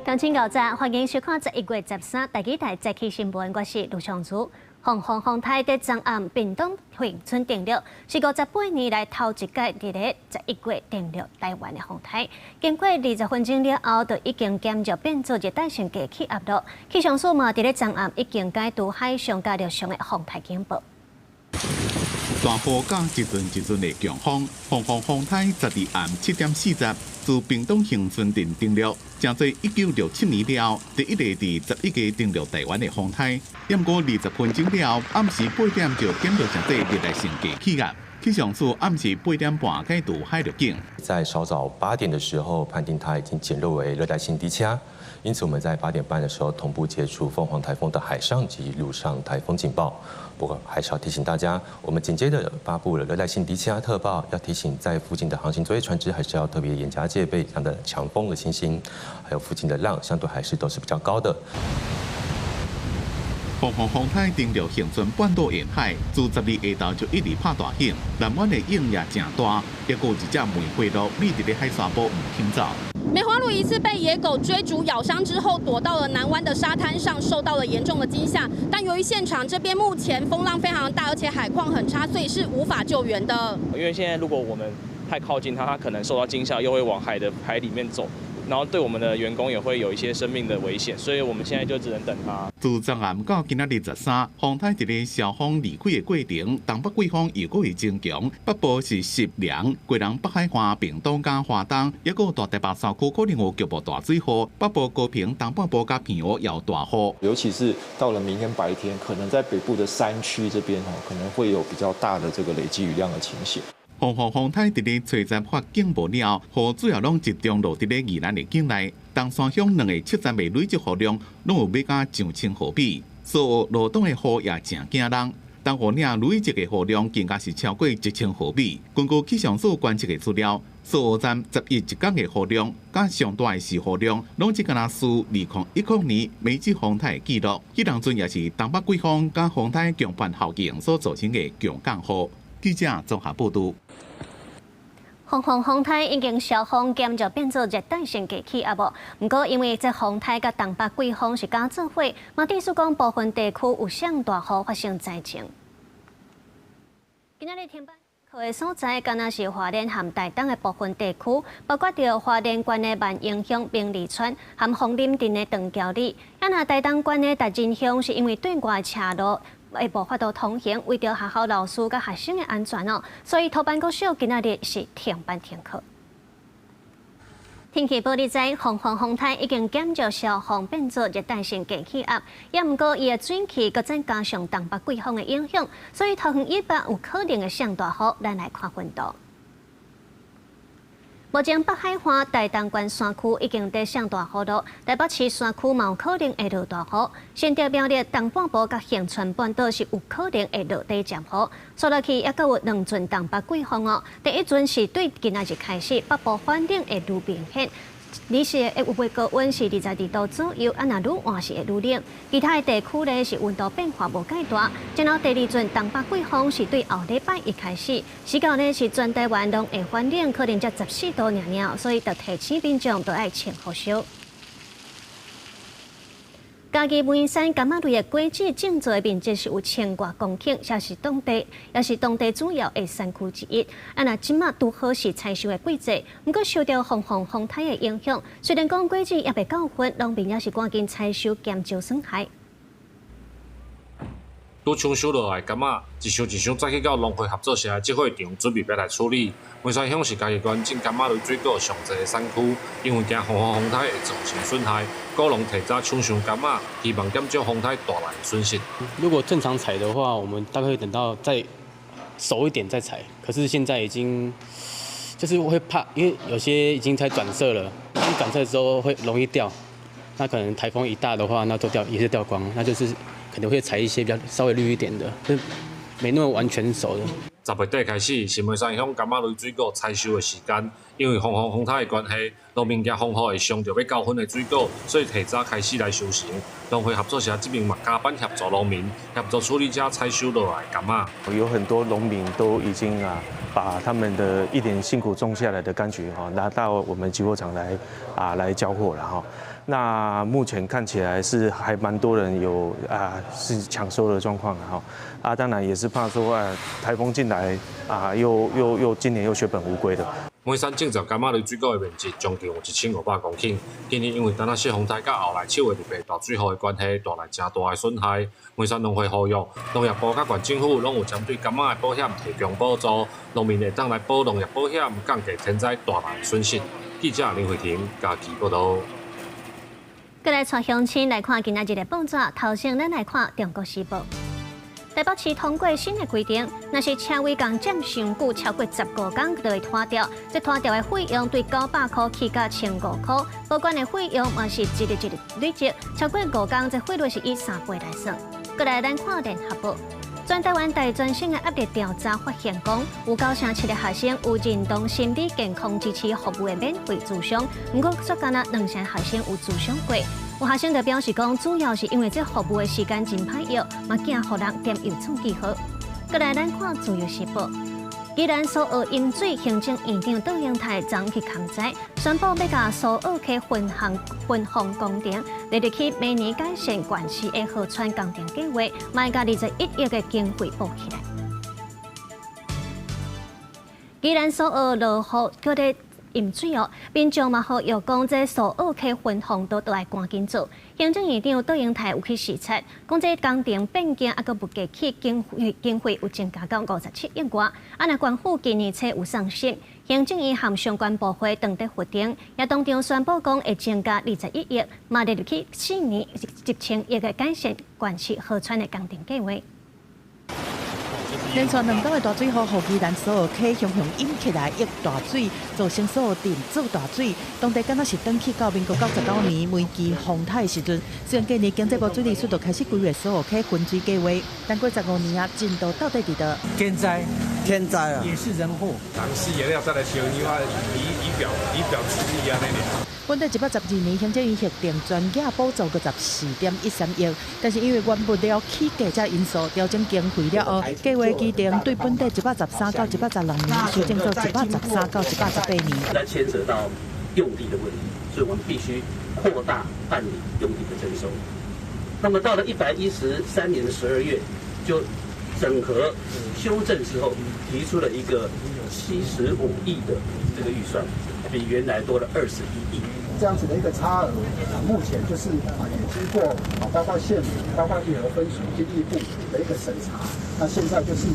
鄉親猴早，歡迎收看11月13台語台早起新聞，我是盧長珠。鳳凰風颱佇昨暗屏東恆春登陸，是58年來頭一擺佇咧十一月登陸台灣的風颱。經過20分鐘了後，就已經減弱變做熱帶性低氣壓囉。氣象署嘛佇咧昨暗已經解除海上佮陸上的風颱警報。大雨佮一陣一陣的強風，鳳凰風颱12暗7點40自屏東恆春鎮登陸，成做1967年了後第一个佇十一月登陸台灣的風颱。毋過20分鐘了後，暗時8點就減弱成做熱帶性低氣壓。氣象署暗時8點半解除海陸警。在稍早8點的時候，判定它已經減弱為熱帶性低氣壓，因此我們在8點半的時候同步解除鳳凰颱風的海上及陸上颱風警報。不過還是要提醒大家，我們緊接着發布了熱帶性低氣壓特報，要提醒在附近的航行作業船隻還是要特別嚴加戒備這樣的強風的情形，還有附近的浪相對還是都是比較高的。鳳凰風颱登陸恆春半島沿海，自12下晝就一直拍大雨，南灣的湧也誠大，抑閣有一隻梅花鹿躡佇咧海沙埔毋肯走。梅花鹿疑似被野狗追逐咬傷之後，躲到了南灣的沙灘上，受到了嚴重的驚嚇。但由於現場這邊目前風浪非常大，而且海況很差，所以是無法救援的。因為現在如果我們太靠近它，它可能受到驚嚇，又會往海裡面走。然後對我們的員工也會有一些生命的危險，所以我們現在就只能等它。自昨暗到今仔日23，風颱佇咧蕭風離開的過程，東北季風又閣會增強，北部是濕涼，基隆北海岸、屏東佮花東，抑閣大台北山區可能有局部大水雨，北部高屏、東半部佮澎湖也有大雨。尤其是到了明天白天，可能在北部的山區這邊哦，可能會有比較大的這個累積雨量的情形。鳳凰風颱佇咧初十發警報了後，雨主要攏集中落佇咧宜蘭的境內，東山鄉兩个測站的累積雨量攏有欲佮上千毫米，所以羅東的雨也誠驚人。東湖嶺累積的雨量更加是超過1000毫米。根據氣象署觀測的資料，蘇澳站11一工的雨量，佮上大的時雨量，攏只敢若輸2010年梅子風颱的紀錄。彼當陣也是東北季風佮風颱強迫效應所造成的強降雨。記者綜合報導。鳳凰風颱已經蕭風減弱變做熱帶性低氣壓無。毋過因為這風颱佮東北季風是咬做伙，嘛意思講部分地區有上大雨發生災情。今仔日停班課的所在，敢若是花蓮和台東的部分地區，包括著花蓮縣的萬榮鄉、明里村和鳳林鎮的長橋里。啊，若台東縣的達仁鄉是因為對外斜路會無法度通行，為著學校老師佮學生的安全哦，所以土坂國小今仔日是停班停課。天氣報你知，鳳凰風颱已經減弱蕭風變做熱帶性低氣壓，也毋過伊的水汽閣再加上東北季風的影響，所以桃園以北有可能會上大雨。咱來看溫度。目前北海岸台東縣山區已經佇上大雨囉，台北市山區嘛有可能會落大雨。新竹苗栗東半部佮恆春半島是有可能會落底漸雨。煞落去猶閣有兩陣東北季風哦，第一陣是對今仔日開始，北部反冷會愈明顯。日時會有的高溫是22度左右，啊，若愈晚是會愈冷。其他的地區咧是溫度變化無蓋大。然後第二陣東北季風是對後禮拜一開始，時間咧是全台灣攏會反冷，可能才14度爾爾，所以著提醒民眾都愛穿厚恤。嘉義梅山柑仔類的果子種植的面積是有千外公頃，也是當地主要的產區之一。啊，若這馬拄好是採收的季節，毋過受著鳳凰風颱的影響，雖然講果子猶未到份，農民也是趕緊採收減少損害。拄搶收落來柑仔，一箱一箱載去到農會合作社的集貨場，準備欲來處理。梅山鄉是嘉義縣種柑仔類水果上濟的產區，因為驚鳳凰風颱會造成損害，果農提早搶收柑仔，希望減少風颱帶來的損失。如果正常採的話，我們大概會等到再熟一點再採。可是現在已經就是會怕，因為有些已經在轉色了，一轉色之後會容易掉。那可能颱風一大的話，那都掉也是掉光，那就是可能會採一些比較稍微綠一點的，就沒那麼完全熟的。10月底開始是梅山鄉柑仔類水果採收的時間，因為鳳凰風颱的關係，農民驚風雨會傷著欲交份的水果，所以提早開始來收成。農會合作社這邊嘛加班協助農民，協助處理這採收落來的柑仔。有很多農民都已經啊，把他們的一年辛苦種下來的柑橘哈，拿到我們集貨場來啊來交貨了哈。那目前看起來是還蠻多人有啊，是搶收的狀況哈。啊，當然也是怕說啊，颱風進來啊，又又又今年又血本無歸的。梅山種植柑仔類水果的面積將近有1500公頃。今年因為陳仔式風颱佮後來七月特別大水雨的關係，帶來誠大的損害。梅山農會呼籲農業部佮縣政府攏有針對柑仔的保險提供補助，農民會當來保農業保險，降低天災帶來的損失。記者林慧婷嘉義報導。閣來帶鄉親來看今仔日的報紙，頭先咱來看《中國時報》。台北市通過新的規定，若是車位共佔傷久超過15工，就會拖吊。這拖吊的費用對900箍起到1500箍，保管的費用嘛是一日一日累積，超過5工，這費率是以3倍來算。閣來咱看聯合報，全台灣大專生的壓力調查發現，講有97%的學生有認同心理健康支持服務的免費諮商，毋過卻干焦2成學生有諮商過。有學生就表示講，主要是因為這服務的時間真歹約，嘛驚予人點油做記號。閣來咱看自由時報，宜蘭蘇澳淹水行政院長卓榮泰昨去勘災，宣布欲共蘇澳溪分洪工程列入去明年改善縣市的河川工程計劃，嘛會共21億的經費補起來。宜蘭蘇澳落雨，閣咧淹水哦，民眾嘛呼籲講，這蘇澳溪分洪道都愛趕緊做。行政院長卓榮泰有去視察，講這工程變更猶閣物價起經費有增加到57億外。啊，若縣府今年初有送審，行政院和相關部會當佇法庭，也當場宣布講會增加21億，嘛列入去4年1000億的改善縣市河川的工程計劃。連續2工的大水雨，予宜蘭蘇澳溪雄雄淹起來，溢大水，造成蘇澳鎮做大水。當地敢若是轉去到民國99年梅基風颱的時陣。雖然今年經濟部水利署就開始規劃蘇澳溪分水計劃，但過15年啊，進度到底佇佗？天災，天災啊，也是人禍。人死了再來燒香啊，以表致意按呢爾。本底112年，行政院核定全額補助54.13億，但是因為原物料起價這因素調整經費了後，計劃期定對本底113到116年修正做113到118年。那牽扯到用地的問題，所以我們必須擴大辦理用地的徵收。那麼到了113年的12月，就整合修正之後，提出了一個75億的這個預算，比原來多了21億。這樣子的一個差額，目前就是啊，也經過啊，包括縣府、包括義和分署、經濟部的一個審查。那現在就是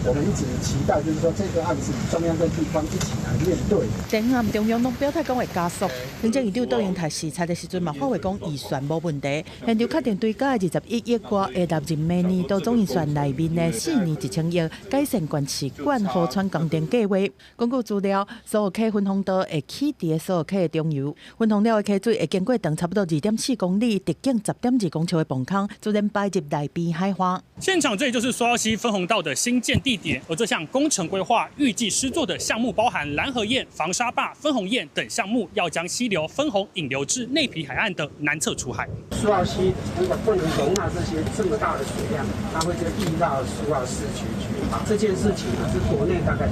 我們一直期待，就是說這個案子中央跟地方一起來面對。前暗中央攏表態講會加速，行政院長卓榮泰視察的時陣嘛，發話講預算無問題，現場確定追加的21億外，會納入明年度總預算內面的4年1000億改善縣市管河川工程計劃。根據資料，蘇澳溪分洪道會起佇蘇澳溪的中游，分洪了的溪水會經過長差不多2.4公里、直徑10.2公尺的泵孔，自然排入內邊海岸。現場這裡就是蘇澳溪分洪道的新建地點，而這項工程規劃預計施作的項目包含攔河堰、防沙壩、分洪堰等項目，要將溪流分洪引流至內埤海岸的南側出海。蘇澳溪如果不能容納這些這麼大的水量，它會就溢到蘇澳市區去。這件事情呢，是國內大概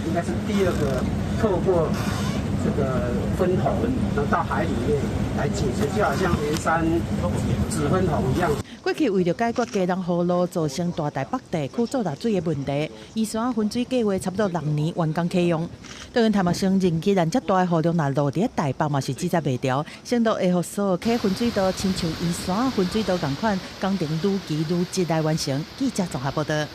應該是第二個透過這個分洪，然後到海裡面來解決，就好像圓山子分洪一樣。過去為著解決基隆河路造成大台北地區做大水的問題，宜山分水計劃差不多6年完工啟用。卓榮泰嘛承認，既然遮大的雨量若落佇台北嘛是阻截袂牢，承諾會予蘇澳溪分水道親像宜山分水道仝款工程如期如質來完成。記者綜合報導。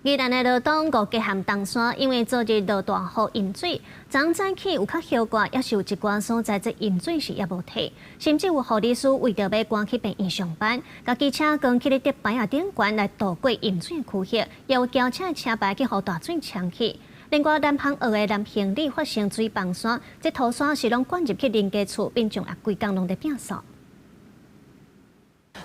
宜蘭的羅東五結和東山，因為昨日落大雨淹水，昨早起有較歇掛，猶是有一寡所在這淹水是猶無退，甚至有護理師為著欲趕去病院上班，共機車扛去咧竹排仔頂懸來渡過淹水的區域，也有轎車的車牌去予大水沖去。另外，南方澳的南興里發生水崩山，這土山是攏灌入去人家厝，民眾也規工攏佇摒掃。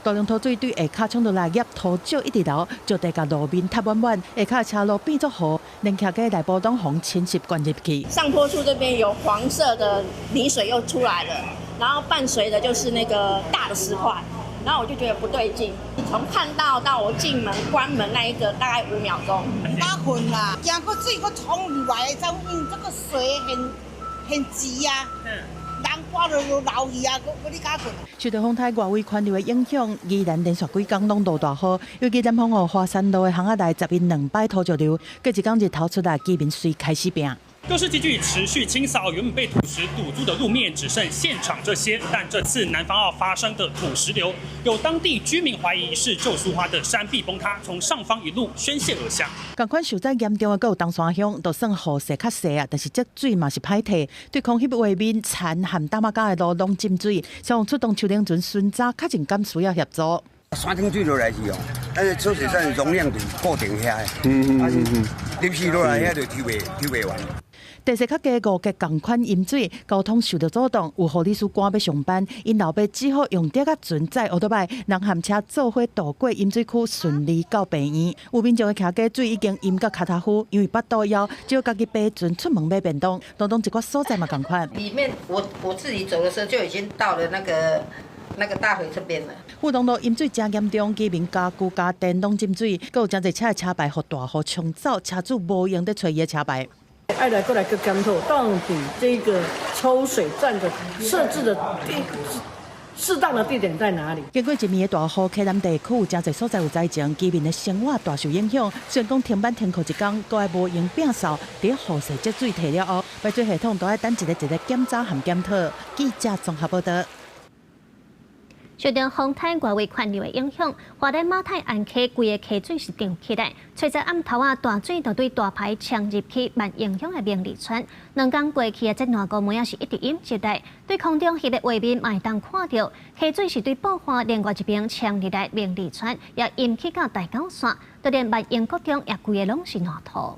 大量土水對下跤衝落來，挾土石一直流，石地共路面塌滿滿，下跤車路變做河，連徛街內部攏予侵蝕灌入去。上坡處這邊有黃色的泥水又出來了，然後伴隨的就是那個大的石塊，然後我就覺得不對勁。從看到到我進門關門那一個大概5秒鐘。毋敢睏啦，驚閣水閣衝入來，怎因為這個水很急呀。人掛就流去啊！閣你敢睏？受到風颱外圍環流的影響，宜蘭連續幾工攏落大雨，尤其南方湖華山路的巷仔內十一兩擺土石流，過一工日頭出來，居民隨開始拚。各式機具持續清掃原本被土石堵住的路面，只剩現場這些。但這次南方澳發生的土石流，有當地居民懷疑是舊蘇花的山壁崩塌，從上方一路宣洩而下。仝款受災嚴重的，閣有東山鄉，就算雨勢較細啊，但是積水嘛是歹退。對空翕畫面田和大馬家的路攏浸水，消防出動邱靈船巡查，較真敢需要協助。山頂水落來是哦，但是抽水站容量就是固定遐的，啊是臨時落來遐就抽袂抽袂完。地勢較低五級仝款淹水，交通受到阻擋。有護理師趕欲上班，𪜶老爸只好用竹仔船載歐多擺，人和車做伙渡過淹水區，順利到病院。有民眾的徛家水已經淹到跤頭趺，因為腹肚枵，只好家己爬船出門買便當。當中一寡所在嘛仝款。裡面我自己走的時候就已經到了那個大腿這邊了。富東路淹水誠嚴重，居民家具家電攏浸水，閣有誠濟車的車牌予大雨沖走，車主無閒咧揣伊的車牌。愛來過來閣檢討，到底這個抽水站的設置的地適當的地點在哪裡？經過一暝的大雨，溪南地區有誠濟所在有災情，居民的生活大受影響。雖然講停班停課一工，閣愛無閒摒掃，佇雨勢積水退了後，排水系統都愛等一个一个檢查和檢討。記者綜合報導。受到風颱外圍環流的影響，花蓮馬太鞍溪規个溪水是漲起來。隨著暗頭啊，大水就對大排衝入去萬榮鄉的明里村。兩工過去啊，這爛糊糜仔是一直淹入來，對空中翕的畫面嘛會當看著溪水是對爆發，另外一邊衝入來明里村，也淹去到大九線，就連萬榮國中也規个攏是爛塗。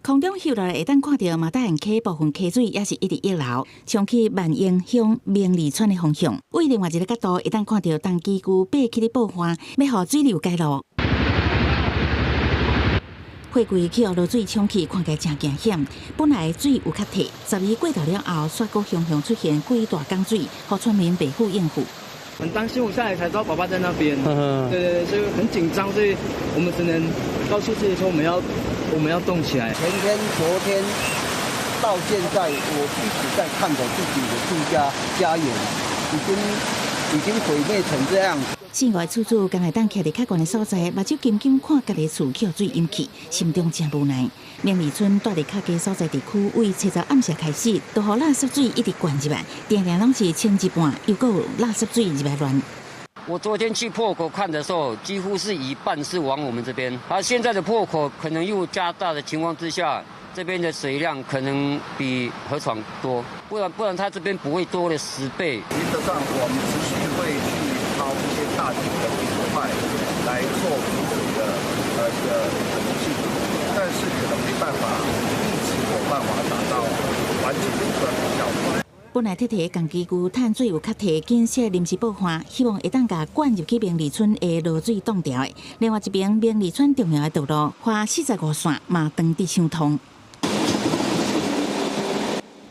空中翕落來會當看著馬太鞍溪部分溪水也是一直溢流，衝去萬榮鄉明里村的方向。對另外一个角度會當看著重機具爬起咧布岸，欲予水流開路。貨櫃去予落水沖去，看起來誠驚險。本來水有較退，12過頭了後，煞閣雄雄出現幾大江水，予村民袂赴應付。很擔心，我下來才知道爸爸在那邊。對對對，所以很緊張，所以我們只能告訴自己說我們要動起來。前天、昨天到現在，我一直在看着自己的住家家園，已經毀滅成這樣。四五个厝主敢會當徛佇較懸的所在，目睭緊緊看家己厝予水淹去，心中誠無奈。明里村蹛佇較低所在地區，為初十暗時開始，都予垃圾水一直灌入來，定定攏是清一半，又閣有垃圾水入來亂。我昨天去破口看的時候，幾乎是一半是往我們這邊，而現在的破口可能又加大的情況之下，這邊的水量可能比河床多，不然它這邊不會多了10倍。原則上，我們持續會去掏一些大型的土塊來做補水的一個可能性，但是可能沒辦法一直有辦法達到完全阻斷的效果。本來鐵提工機具趁水有較退，緊設臨時布岸，希望會當共灌入去明里村的落水擋掉的。另外一邊，明里村重要的道路華45線嘛斷佇相通。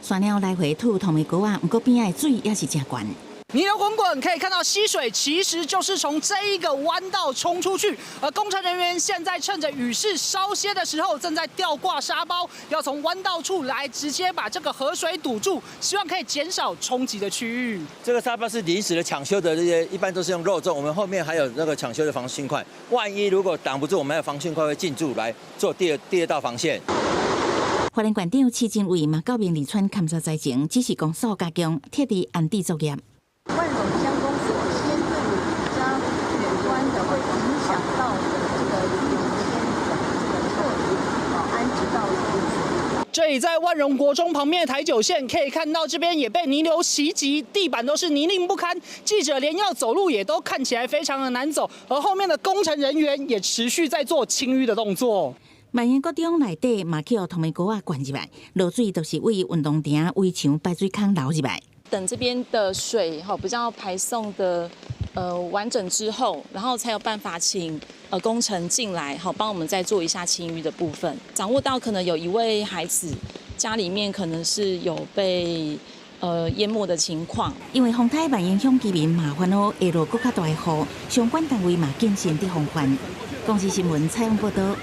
山鳥來回吐透明膏仔，毋過邊仔的水也是誠懸。泥流滾滾，可以看到溪水其實就是從這一個彎道衝出去。而工程人員現在趁着雨勢稍歇的時候，正在吊掛沙包，要從彎道處來直接把這個河水堵住，希望可以減少衝擊的區域。這個沙包是臨時的搶修的，這些一般都是用肉粽。我們後面還有那個搶修的防汛塊，萬一如果擋不住，我們還有防汛塊會進駐來做第二道防線。花蓮縣長徐正偉嘛到明里村勘察災情，指示公所加強撤離安置作業。萬榮鄉公所先對比較遠端的會影響到的這個居民先這個撤離，安置到避這裡在萬榮國中旁邊的台九線，可以看到這邊也被泥流襲擊，地板都是泥濘不堪，記者連要走路也都看起來非常的難走。而後面的工程人員也持續在做清淤的動作。萬榮國中內底嘛去予透明膏仔灌入來，落水就是對運動場圍牆排水孔流入來。等這邊的水哈比較排送的完整之後，然後才有辦法請工程進來，好幫我們再做一下清淤的部分。掌握到可能有一位孩子家裡面可能是有被淹沒的情況。因為風颱萬榮鄉居民嘛煩惱會落閣較大的雨，相關單位嘛謹慎佇防範。公視新聞採訪報導。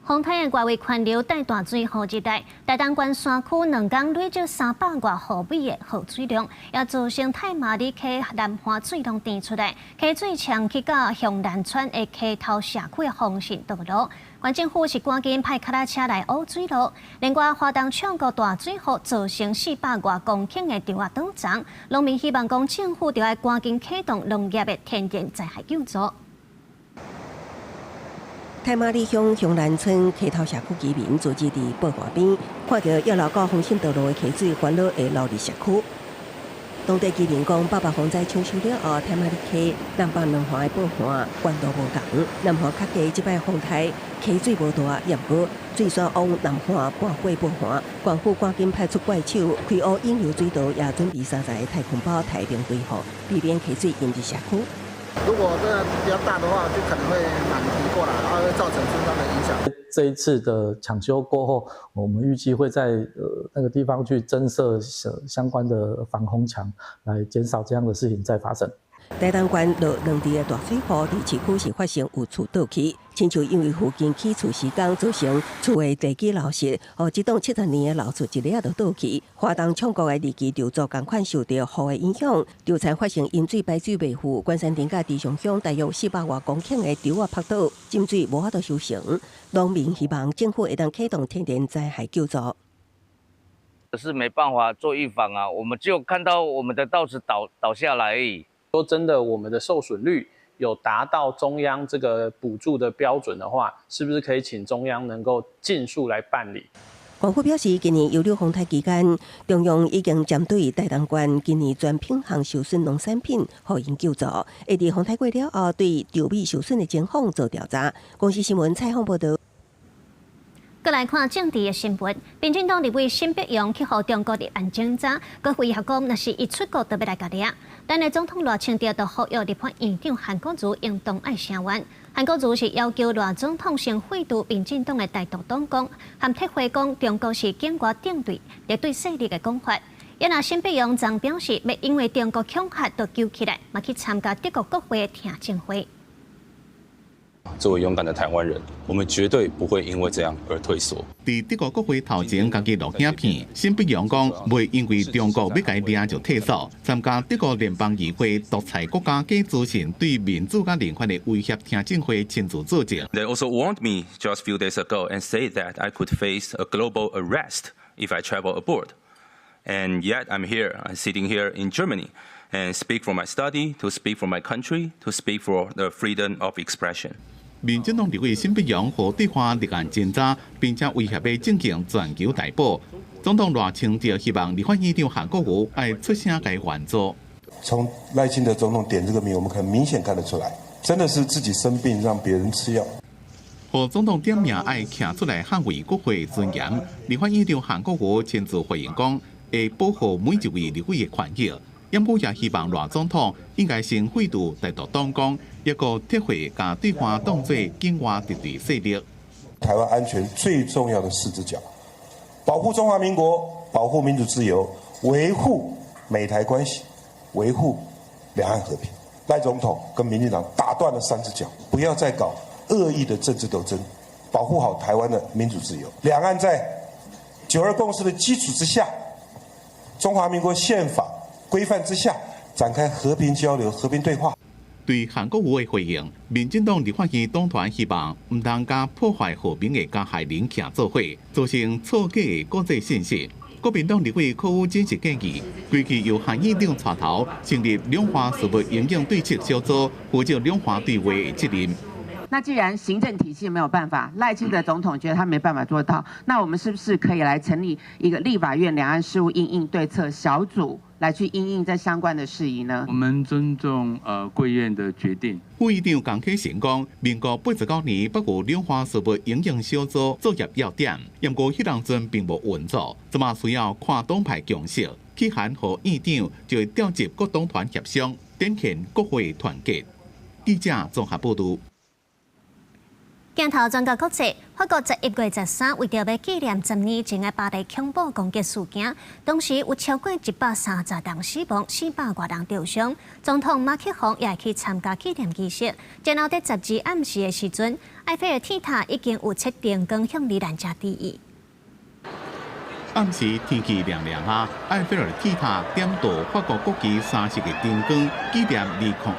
風颱的外圍環流帶大水雨入來，台東縣山區兩工累積300外毫米的雨水量，也造成太麻里溪南岸水攏溢出來，溪水衝去到香蘭村的溪頭社區的防汛道路。縣政府是趕緊派腳踏車來挖水路。另外，花東唱國大水雨造成400外公頃的稻仔倒長，農民希望講政府著愛趕緊啟動農業的天然災害救助。太麻里鄉香蘭村溪頭社區居民聚集佇報岸邊，看著要流到防汛道路的溪水，煩惱會流入社區。當地居民講，八八風災搶修了後，太麻里溪南北兩岸的報岸懸度無仝，南岸較低，這擺風颱溪水無大，也毋過水煞往南岸半過報岸，縣府趕緊派出怪手開挖引流水道，也準備30個太空包抬冰維護，避免溪水淹入社區。如果真的比較大的話，就可能會滿堤過來，然後會造成村莊的影響。這一次的搶修過後，我們預計會在那個地方去增設相關的防洪牆，來減少這樣的事情再發生。台東縣落兩日的大水雨，佇市區是發生有厝倒去，親像因為附近起厝時工造成厝的地基漏失，予這棟70年的老厝一下就倒去。花東唱國的二期稻作仝款受著雨的影響，稻田發生淹水排水袂赴，關山頂佮池上鄉大約400外公頃的稻仔覆倒，浸水無法度收成。農民希望政府會當啟動天然災害救助。是沒辦法做預防啊，我們就看到我們的稻子倒倒下來而已。說真的，我們的受損率有達到中央這個補助的標準的話，是不是可以請中央能夠盡速來辦理？縣府表示，今年楊柳風颱期間，中央已經針對台東縣今年全品項受損農產品，予𪜶救助。會佇風颱過了後，對稻米受損的情況做調查。公視新聞採訪報導。閣來看政治的新聞，民進黨立委沈伯洋去予中國立案偵查，閣威脅講，若是伊出國，就欲來共掠。咱的總統賴清德就呼籲立法院長韓國瑜應當愛聲援。韓國瑜是要求賴總統先廢除民進黨的台獨黨綱，含撤回講中國是境外敵對敵對勢力的講法。也若沈伯洋昨表示，欲因為中國恐嚇就揪起來，嘛去參加德國國會的聽證會。作為勇敢的台灣人，我們絕對不會因為這樣而退縮。佇德國國會頭前，家己錄影片，沈伯洋講，袂因為中國欲共伊掠就退縮，參加德國聯邦議會獨裁國家假資訊對民主佮人權的威脅聽證會親自作證。 They also warned me just few days ago and say that I could face a global arrest if I travel abroad. And yet I'm here, I'm sitting here in Germany and speak for my study, to speak for my country, to speak for the freedom of expression. 民進黨立委沈伯洋予對岸立案偵查，並且威脅欲進行全球逮捕。總統賴清德希望立法院長韓國瑜愛出聲共援助。從賴清德總統點這個名，我們很明顯看得出來，真的是自己生病讓別人吃藥。予總統點名愛徛出來捍衛國會尊嚴，立法院長韓國瑜親自回應講，會保護每一位立委的權益。毋過也希望賴總統應該先廢除台獨黨綱，抑閣撤回共對岸當做境外敵對勢力。台灣安全最重要的四隻腳：保護中華民國、保護民主自由、維護美台關係、維護兩岸和平。賴總統跟民進黨打斷了三隻腳，不要再搞惡意的政治鬥爭，保護好台灣的民主自由。兩岸在九二共識的基礎之下，中華民國憲法規範之下，展開和平交流、和平對話。對韓國瑜的回應，民進黨立法院黨團希望毋通共破壞和平的加害人徛做伙，造成錯假的國際信息。國民黨立委柯宇真是建議，規矩由韓院長帶頭成立兩岸事務因應對策小組，負責兩岸對話的責任。那既然行政體系沒有辦法，賴清德總統覺得他沒辦法做到，那我們是不是可以來成立一個立法院兩岸事務因應對策小組，來去因應這相關的事宜呢？我們尊重貴院的決定。副議長江啟臣講，民國89年北有兩岸事務因應小組作業要點，毋過彼當陣並無運作，這馬需要跨黨派共識，去函予院長就會調集各黨團協商，展現國會團結。記者綜合報導。鏡頭轉到國際，法國11月13為著欲紀念10年前的巴黎恐怖攻擊事件，當時有超過130人死亡，400外人著傷。總統馬克宏也去參加紀念儀式。然後佇12暗時的時陣，埃菲爾鐵塔已經有切燈光向罹難者致意。暗時天氣涼涼啊，埃菲爾鐵塔點著法國國旗三色的燈光，紀念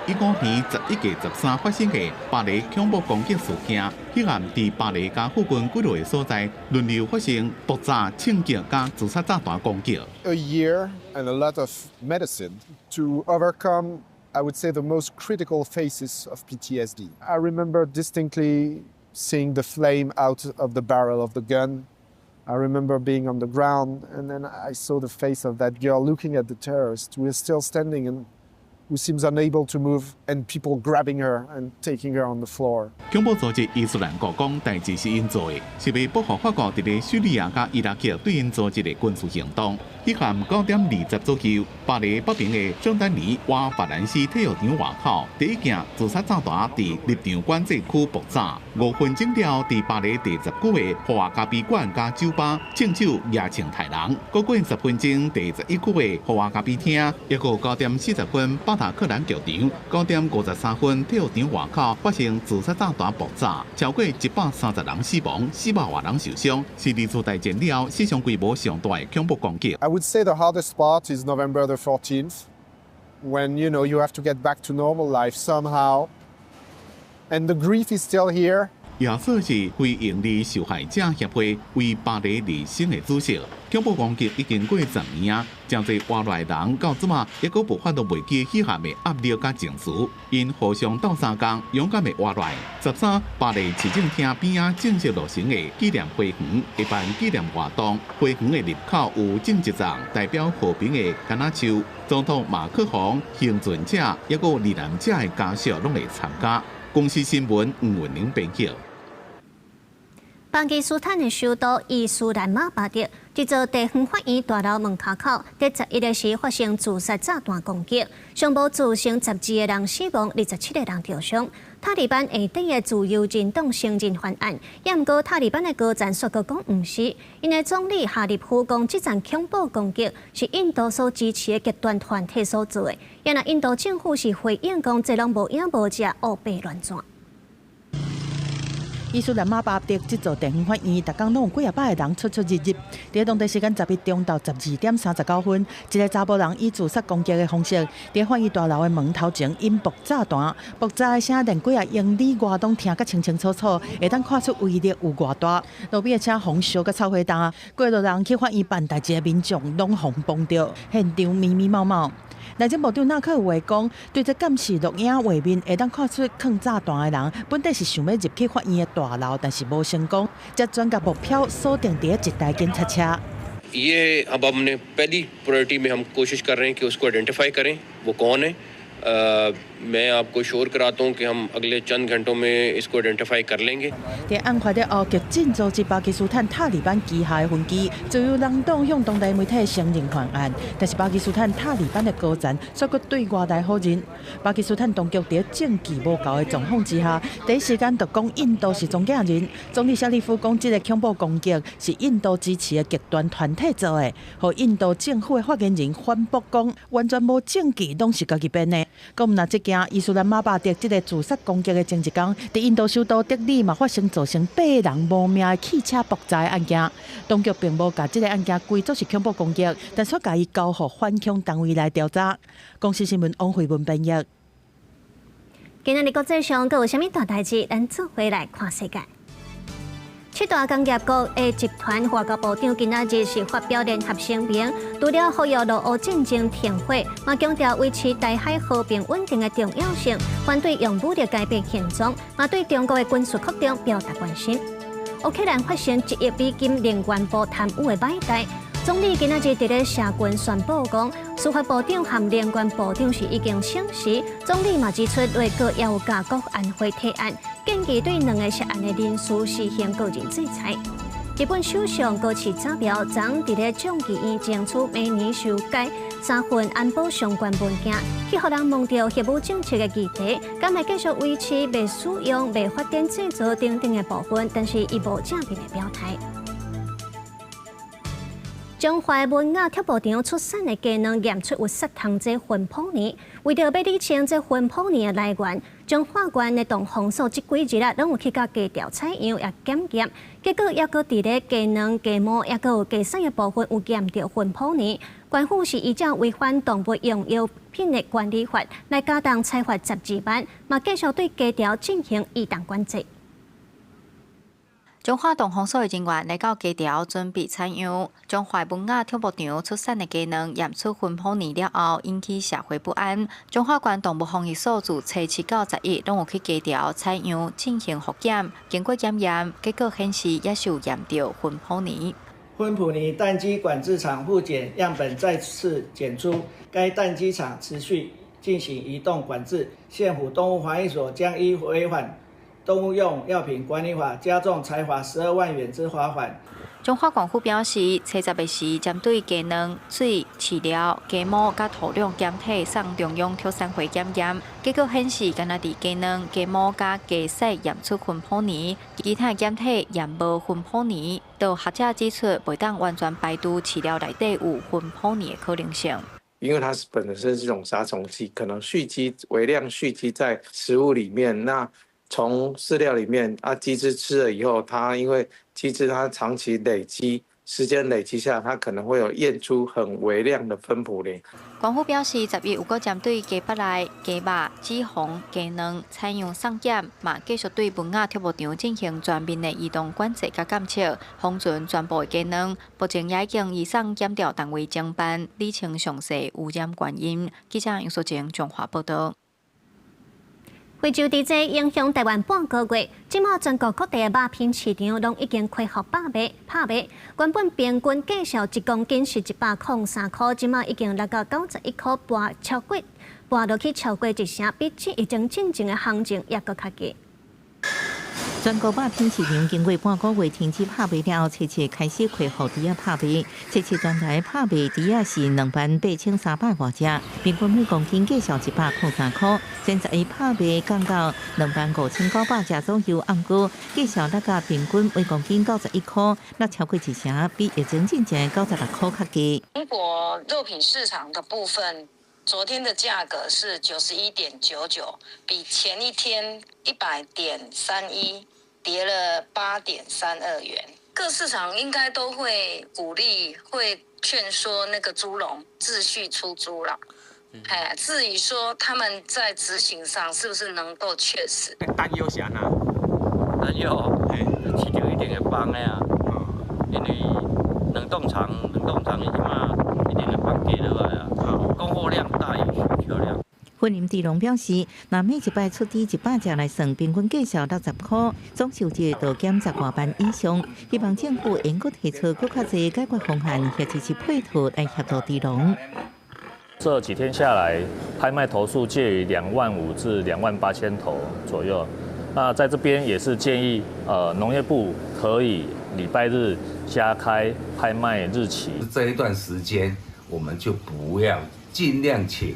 2015年11月13發生的巴黎恐怖攻擊事件。彼暗佇巴黎佮附近幾个所在輪流發生爆炸、槍擊佮自殺炸彈攻擊。 A year and a lot of medicine to overcome, I would say, the most critical phases of PTSD. I remember distinctly seeing the flame out of the barrel of the gun. I remember being on the ground and then I saw the face of that girl looking at the terrorist who is still standing and who seems unable to move and people grabbing her and taking her on the floor. 恐怖組織伊斯蘭國講代誌是𪜶做的，是欲報復法國佇咧敘利亞佮伊拉克對𪜶組織的軍事行動。彼暗9點20左右，巴黎北邊的聖丹尼瓦法蘭西體育場外口，第一件自殺炸彈佇入場管制區爆炸。5分鐘了，佇巴黎第19的豪華咖啡館佮酒吧，槍手舉槍刣人。閣過10分鐘，第11區的豪華咖啡廳，抑閣9點40分，巴達克蘭劇場，9點53分，體育場外口發生自殺炸彈爆炸，超過130人死亡，400外人受傷，是二次大戰了後史上規模上大的恐怖攻擊。 I would say the hardest part is November the 14th, when you have to get back to normal life somehow, and the grief is still here. 耶穌是非營利受害者協會為巴黎而生的主席。恐怖攻擊已經過10年啊，誠濟活落來人到這馬猶閣無法度袂記彼暗的壓力佮情緒，𪜶互相鬥相共，勇敢的活落來。13巴黎市政廳邊仔正式落成的紀念花園，會辦紀念活動。花園的入口有種一叢代表和平的柑仔樹。總統馬克宏、倖存者，猶閣罹難者的家屬攏會參加。公視新聞吳文玲編輯。巴基斯坦的首都伊斯蘭馬巴德，這座地方法院大樓門跤口，佇11日時發生自殺炸彈攻擊，上無造成12個人死亡，27個人著傷。塔利班下底的自由人黨承認犯案，也毋過塔利班的高層煞閣講毋是，𪜶的總理哈立夫講，這場恐怖攻擊是印度所支持的極端團體所做的。也若印度政府是回應講，這攏無影無跡，烏白亂跩。伊斯蘭馬巴德這座地方法院，逐工攏有幾仔百个人出出入入。佇當地時間11中晝12點39分，一个查埔人以自殺攻擊的方式，佇法院大樓的門頭前引爆炸彈，爆炸的聲連幾仔英里外攏聽甲清清楚楚，會當看出威力有偌大。路邊的車予燒甲臭火焦，過路人去法院辦代誌的民眾攏予碰著，現場密密麻麻。內政部長納克話講，對這監視錄影畫面會當看出囥炸彈的人，本底是想欲入去法院的大樓，但是無成功，才轉共目標鎖定佇一台警察車。 ये अब हमने पहली प्रायोरिटी में हम कोशिश कर रहे हैं कि उसको आइडेंटिफाई करें वो कौन है। मैं आपको श्योर कराता हूँ कि हम अगले चंद घंटों में इसको आइडेंटिफाई कर लेंगे。佇案發了後，激進組織巴基斯坦塔利班旗下的分支自由人黨向當地媒體承認犯案，但是巴基斯坦塔利班的高層煞閣對外來否認。巴基斯坦當局佇證據無夠的狀況之下，第一時間就講印度是中間人。總理謝里夫講，這个恐怖攻擊是印度支持的極端團體做的，予印度政府的發言人反駁講，完全無證據，攏是家己編的。閣毋若這件伊斯蘭馬巴德這个自殺攻擊的前一工，佇印度首都德里嘛發生造成八人無命的汽車爆炸的案件。當局並無共這个案件歸做是恐怖攻擊，但卻共伊交予反恐單位來調查。公視新聞王慧文編譯。今仔日國際上閣有啥物大代誌？咱做伙來看世界。七大工業國的集團外交部長今仔日是發表聯合聲明，除了呼籲俄烏戰爭停火，嘛強調維持台海和平穩定的重要性，反對用武力改變現狀，嘛對中國的軍事擴張表達關心。烏克蘭發生1億美金能源部貪污的歹代，總理今仔日佇咧社群宣布講，司法部長和能源部長是已經請辭。總理嘛指出，內閣也有共國安會提案，建議對兩个涉案的人士實行個人制裁。日本首相高市早苗昨佇咧眾議院爭取明年修改三份安保相關文件，去予人問著核武政策的議題，敢會繼續維持袂使用、袂發展製造等等的部分，但是伊無正面的表態。彰化文雅畜牧場出產的雞卵驗出有殺蟲劑芬普尼，為著欲理清這芬普尼的來源，彰化縣的動防所這幾日啊，攏有去共雞牢採樣也檢驗，結果猶閣佇咧雞卵、雞毛，猶閣有雞屎的部分有驗著芬普尼。縣府是依照違反動物用藥品的管理法來加重裁罰12萬，嘛繼續對雞牢進行移動管制。彰化動防所的人員來到雞牢準備採樣，彰化文雅畜牧場出產的雞卵驗出芬普尼了後，引起社會不安。彰化縣動物防疫所自初七到11，攏有去雞牢採樣進行複檢，經過檢驗，結果顯示也是有驗著芬普尼。芬普尼蛋雞管制廠複檢樣本再次檢出，該蛋雞場持續進行移動管制。縣府動物防疫所將依違反動物用藥品管理法加重裁罰12萬元之罰款。彰化縣府表示，初十的時，針對雞卵、水、飼料、雞毛佮土壤檢體送中央畜產會檢驗，結果顯示，干焦佇雞卵、雞毛佮雞屎驗出芬普尼，其他檢體驗無芬普尼。就學者指出，袂當完全排除飼料內底有芬普尼的可能性。因為它是本身是一種殺蟲劑，可能蓄積微量蓄積在食物裡面，那從飼料裡面啊，雞隻吃了以後，它因為雞隻它長期累積，時間累積下，它可能會有驗出很微量的芬普林。縣府表示，11有閣針對雞腹內、雞肉、脂肪、雞卵採樣送檢，嘛繼續對文雅畜牧場進行全面的移動管制佮監測，封存全部的雞卵。目前也已經移送檢調單位偵辦，理清詳細污染原因。記者楊淑靜彰化報道。非洲豬瘟影響台灣半個月，這馬全國各地的肉品市場攏已經恢復拍賣拍賣。原本平均價數一公斤是103塊，這馬已經落到91塊，跋落去超過一成，比疫情進前的行情猶閣較低。全國肉品市場經過半個月停止拍賣了後，初七開始恢復豬仔拍賣。初七全台拍賣豬仔是28,300外隻，平均每公斤價數103塊。前11拍賣降到25,900隻左右，毋過價數落到平均每公斤91塊，落超過一成，比疫情進前96塊較低。中國肉品市場的部分，昨天的價格是91.99，比前一天100.31跌了8.32元。各市場應該都會鼓勵、會勸說那個豬農繼續出豬啦。哎，至於說他們在執行上是不是能夠確實？擔憂是按怎？擔憂，市場一定會崩的啊，因為冷凍廠伊這馬一定會崩價落來啊，供貨量大於需求量。雲林豬農表示，若每一擺出豬100隻來算，平均價數60塊，總收入就減10外萬以上。希望政府會閣提出閣較濟解決方案，或者是配套來協助豬農。這幾天下來，拍賣頭數介於2萬5至2萬8千頭左右。那在這邊也是建議，農業部可以禮拜日加開拍賣日期。這一段時間，我們就不要盡量請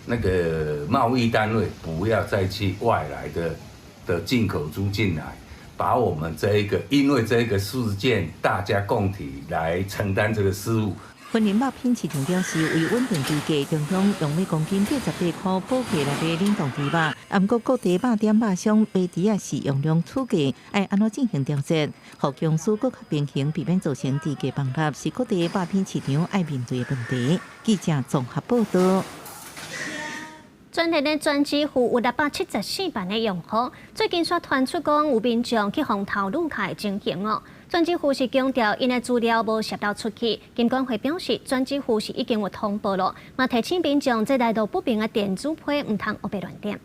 那個貿易單位不要再去外來的進口豬進來，把我們這一個因為這個事件，大家共體來承擔這個失誤。雲林肉品市場表示，為穩定豬價，中央用每公斤88塊補價來買冷凍豬肉。毋過各地肉店肉商買豬仔時用量取價，愛按怎進行調節，予供需閣較平衡，避免造成豬價崩落，是各地肉品市場愛面對的問題。記者綜合報道。全台的專支付有674萬的用戶，最近煞傳出講有民眾去予偷入卡的情形哦。專支付是強調𪜶的資料無洩露出去，金管會表示專支付是已經有通報了，嘛提醒民眾這來路不明的電子批毋通烏白亂點。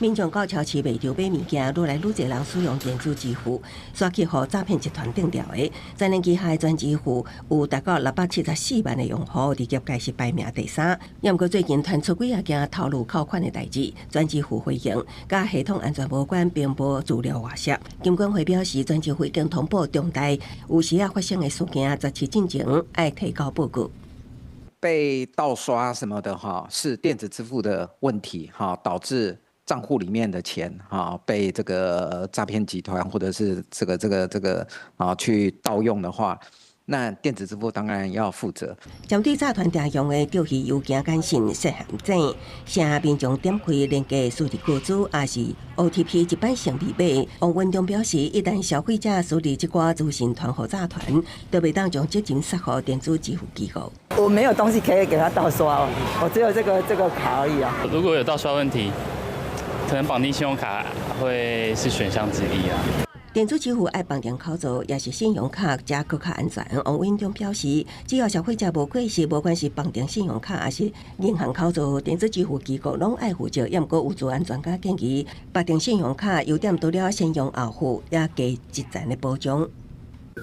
民眾到超市賣場買物件，愈來愈濟人使用電子支付，煞去予詐騙集團當著的。全聯旗下的專支付有達到674萬的用戶，佇業界是排名第三。毋過最近傳出幾仔件偷入扣款的代誌，專支付回應，佮系統安全無關，並無資料外洩。金管會表示，專支付已經通報重大，有時仔發生的事件，17進前愛提交報告。被盗刷什麼的哈，是電子支付的問題哈，導致賬戶裡面的錢哈被這個詐騙集團或者是這個啊去盜用的話，那電子支付當然要負責。針對詐團常用的釣魚郵件簡訊設陷阱，請民眾點開連結輸入個資，抑是 OTP 一般性密碼。王文忠表示，一旦消費者輸入這寡資訊傳予詐團，就袂當將責任卸予電子支付機構。我沒有東西可以給他盜刷，我只有這個卡而已啊。如果有盜刷問題，可能綁定信用卡會是選項之一啊。電子支付愛綁定口座，也是信用卡才閣較安全。王文忠表示，只要消費者無過失，無管是綁定信用卡抑是銀行口座，電子支付機構攏愛負責。也毋過有資安專家建議，綁定信用卡優點除了先用後付，也加一層的保障。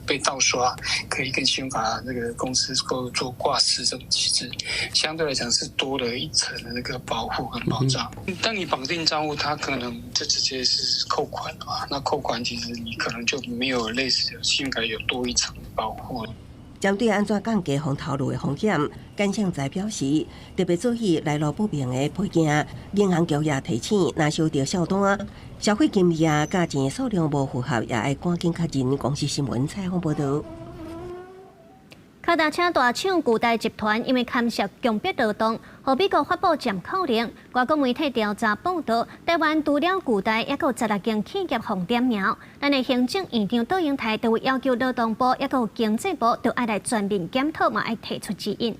被盜刷，可以跟信用卡那個公司做做掛失這種機制，相對來講是多了一層的那個保護跟保障。當你綁定賬戶，它可能就直接是扣款了嘛。那扣款其實你可能就沒有類似信用卡有多一層保護。針對按怎降低防偷路的風險，簡勝才表示，特別注意來路不明的批件，銀行局也提醒，若收著數單，消費金額佮錢數量無符合，也愛趕緊確認。公視新聞採訪報導。跤踏車大廠巨大集團因為牽涉強迫勞動，予美國發布暫扣令。外國媒體調查報導，台灣除了巨大，抑閣有16間企業予點名。咱的行政院長卓榮泰就要求勞動部，抑閣有經濟部，都愛來全面檢討，嘛愛提出指引。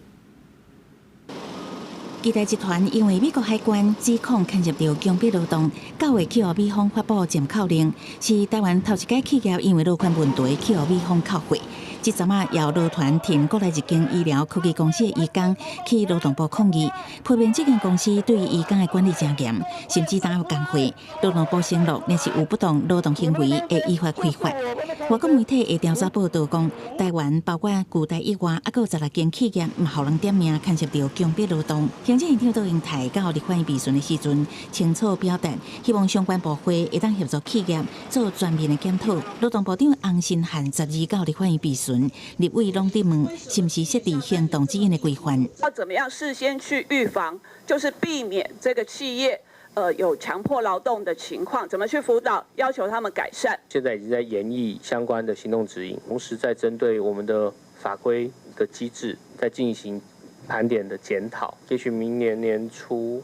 巨大集團因為美國海關指控牽涉著強迫勞動，9月去予美方發布暫扣令，是台灣頭一家企業因為勞權問題去予美方扣貨。這陣仔由勞團提國內一間醫療科技公司的移工去勞動部抗議，批評這間公司對移工的管理誠嚴，甚至耽誤工會。勞動部承諾，若是有不當勞動行為，會依法開罰。外國媒體的調查報導講，台灣包括巨大以外，抑閣有16間企業嘛予人點名牽涉著強迫勞動。行政院長卓榮泰到立法院備詢的時陣，清楚表達希望相關部會會當協助企業做全面的檢討。勞動部長洪申翰12到立法院備詢，立委攏佇問是毋是設置行動指引的規範。要怎麼樣事先去預防，就是避免這個企業有強迫勞動的情況，怎麼去輔導，要求他們改善。現在已經在研議相關的行動指引，同時在針對我們的法規的機制，在進行盤點的檢討，也許明年年初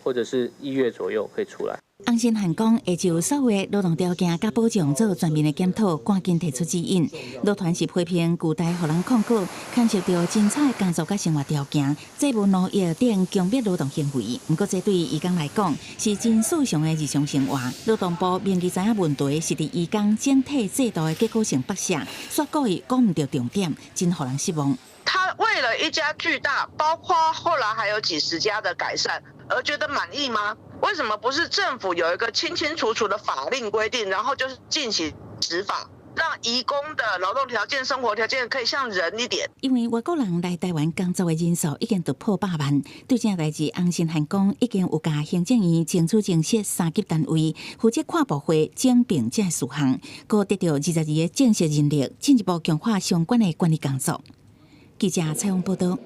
或者是1月左右可以出來。洪申翰講，會就所有的勞動條件佮保障做全面的檢討，趕緊提出指引。勞團是批評巨大予人控告，牽涉著真差的工作佮生活條件、債務奴役等強迫勞動行為。毋過，這對移工來講是真日常的日常生活。勞動部明知影問題是佇移工整體制度的結構性剝削，煞故意講毋著重點，真予人失望。他為了一家巨大，包括後來還有幾十家的改善，而覺得滿意嗎？為什麼不是政府有一個清清楚楚的法令規定，然後就是進行執法，讓移工的勞動條件、生活條件可以像人一點？因為外國人來台灣工作的人數已經突破100萬，對這代誌，洪申翰講已經有共行政院爭取增設三級單位，負責跨部會整併這事項，閣得著22個正式人力，進一步強化相關的管理工作。記者採訪報導。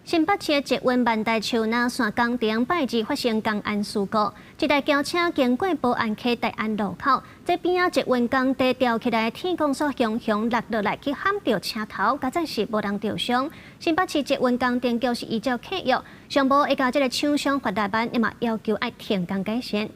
新北市的捷運萬代樹林線工程拜二發生工安事故，一台轎車經過保安溪大安路口，這邊仔捷運工地吊起來的鐵鋼索雄雄落落來去撼著車頭，佳哉是無人著傷。新北市捷運工程局是依照契約，上無會共這个廠商罰6萬，也嘛要求愛停工改善。